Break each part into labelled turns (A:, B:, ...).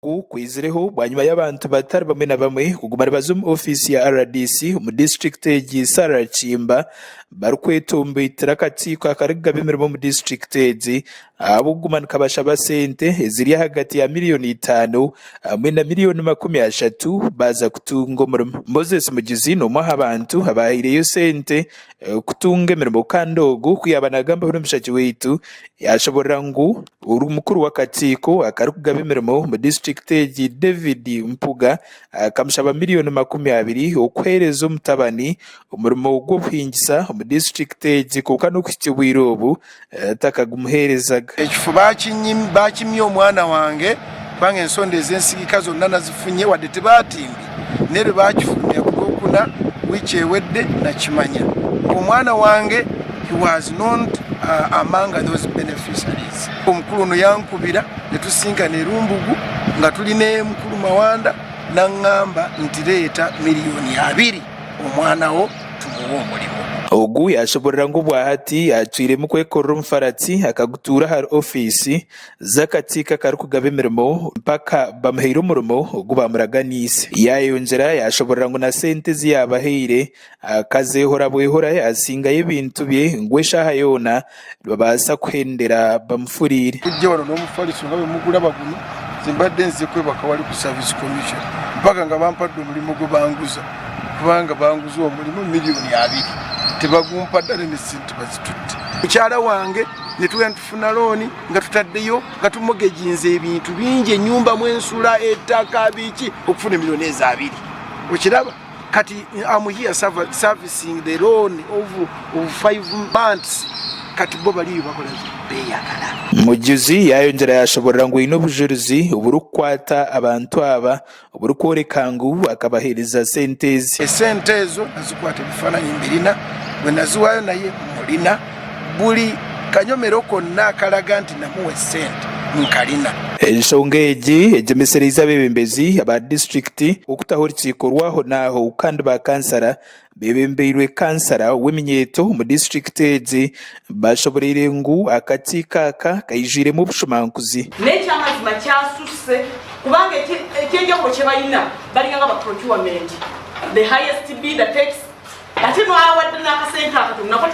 A: Oku kwizireho bwanyima y'abantu batari bamwe na bamwe kuguma nibaza omu ofiisi ya rdc omu disiturikiti egi Sarah Kiyimba barikwetomboitira akakiiko akarikugaba emirimo omu disiturikiti egi ahabw'okuguma nikabashaba sente eziri ahagati ya miriyoni itaano hamwe na miriyoni 30 baaza kutunga omurimo. Moses Mugizi n'omwe aha bantu abaahaireyo sente kutunga emirimo kandi ogu ku yaaba naagambaho n'omushaki waitu yaashoboorora ngu mukuru w'akakiiko akarikugaba emirimo omu disiturikiti egi David Mpuga akamushaba miriyoni 20 okuheereza omutabani omurimo gw'obuhingisa omu disiturikiti egi kwonka n'okuhikya obwire obu takagumuheerezaga.
B: Ekifo baakimya omwana wange kubanga ensonda ez'ensigika zonna nazifunye wadde tibaatimbye n'ebyo baakifulumya ku Rwokuna wiiki ewedde nakimanya ngu omwana wange he was not among those beneficiaries. Omukulu ono yankubira ne tusisinkana e Lumbugu nga tuli ne mukulu Mawanda nangamba nti leeta miriyoni abiri omwana wo tumuwe omurimo.
A: Ogu yaashoboorora ngu obwahati acwiremu kwekorera omufaratsi akagutuura ahari ofiisi z'akakiiko akarikugaba emirimo mpaka bamuhaire omurimo ogu baamuraganiise. Yaayongyera yaashoboorora ngu na sente ezi yaabahaire akazeehora bwehora yaasingayo ebintu bye ngu eshaaha yoona nibabaasa kuhendera bamufuriire.
B: Kujja wano n'omufaliso nga bwe mugulaba guno, nze mbadde nzize kwebaka wali ku Service Commission mpaka nga bampadde omulimu gwe banguza kubanga banguza omulimu miliyoni abiri tebagumpadde ate ne ssente bazitutte. Mukyala wange ne tugenda ne tufuna looni nga tutaddeyo nga tumogejinze ebintu bingi ennyumba mwe nsula, ettaka biki okufuna emiliyoni ezo abiri okiraba. Kati am here servicing the loan of, of 5 months kati bo baliyo bakola beyagala.
A: Mujuzi yayongyera yashoborora ngu aine obujurizi oburikukwata abantu aba oburikworeka ngu akabaheereza sente ezi.
B: Esente ezo nazikwata ebifananyi mbirina, bwenaziwayo naye mulina, buli kanyomero konna akalaga nti namuwa esente nkalina.
A: Enshonga egi egyemesereize abeebembezi aba disiturikiti okutaho orukiiko rw'aho n'aho kandi ba kansara beebembeirwe kansara w'eminyeeto omu disiturikiti egi bashoboreire ngu akakiiko aka kaijwiremu obushumankuzi.
C: N'ekyamazima kyasusse kubanga eky'enjawulo kye balina balinga nga ba procurement the highest bidder takes Ate n'awadde n'akasente akatono nako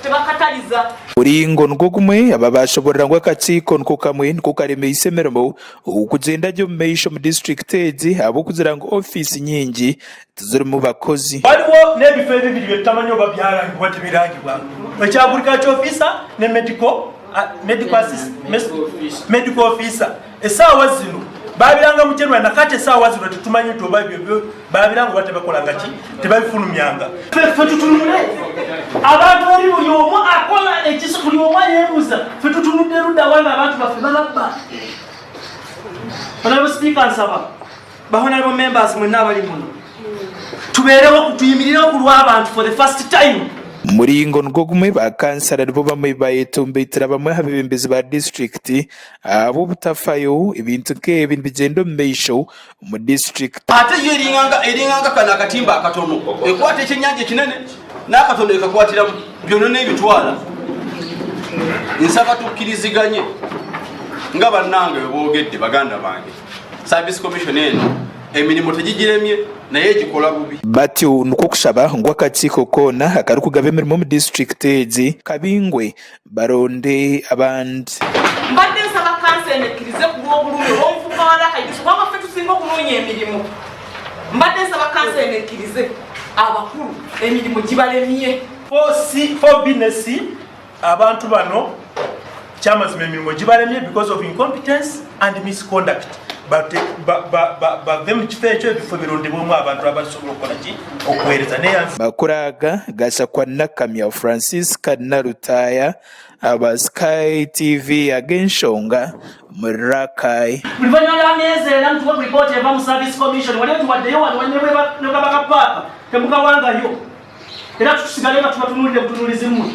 C: tebakataliza.
A: Omuringo nigwo gumwe, aba baashoboorora ngu akakiiko niko kamwe niko karemeise emirimo okugyenda gye omu maisho omu disiturikiti egi ahabw'okugira ngu ofiisi nyingi tizirimu bakozi.
D: Waliwo n'ebifo ebibiri bye tutamanya oba byarangibwa oba tibirangibwa, ekya Agriculture Officer ne Medical Medical Officer. Esaawa zino baabiranga mu January nakati esaawa zino tetumanyi nti oba ebyo babiranga oba tebakolanga ki tebabifulumyanga. Ffe tutunule abantu eri buli omu akola ekisi buli omu ayebuuza ffe tutunudde ludda wa nga abantu baffe bababba. Honorable Speaker nsaba ba honorable members mwenna abali muno tubeerewo tuyimirirewo ku lw'abantu for the first time.
A: Omuringo nigwo gumwe, ba kansara nibo bamwe bayetomboitira bamwe aha beebembezi ba disiturikiti ahabw'obutafayo ebintu nk'ebi nibigyenda omu maisho omu disiturikiti.
E: Ate yo eringanga eringanga kano akatimba akatono ekwata ekyenyanja ekinene n'akatono ekakwatiramu byonna n'ebitwala. Nsaba tukkiriziganye nga bannange bwe boogedde baganda bange. Service Commission eno emirimu tegigiremye naye egikola bubi.
A: Batyo nikwo kushaba ngu akakiiko koona akarikugaba emirimo omu disiturikiti egi kabingwe baronde abandi.
C: Mbadde nsaba kanso eno ekkirize ku lw'obulumi olw'omuvubuka wa Rakai Yusuf kubanga ffe tusinga okunoonya emirimu. Mbadde nsaba kanso eno ekkirize abakulu emirimu gibalemye.
D: 4C, 4B ne C Abantu bano kyamazima emirimo gibalemye because of incompetence and misconduct bave mu kifo ekyo ebifo birondebwemu abantu abasobola okukola ki okuweereza.
A: Makuru aga gashakwa Nakamya Francisca Nalutaaya aba Sky TV ag'enshonga omuri Rakai.
D: Buli luvannyuma lwa myezi ena mutuwe ku lipooti eva mu Service Commission. Wali otuwaddeyo wano ne bwekaba ka paapa temukawangayo. Era tusigale nga tubatunuulire butunuulizi mmwe.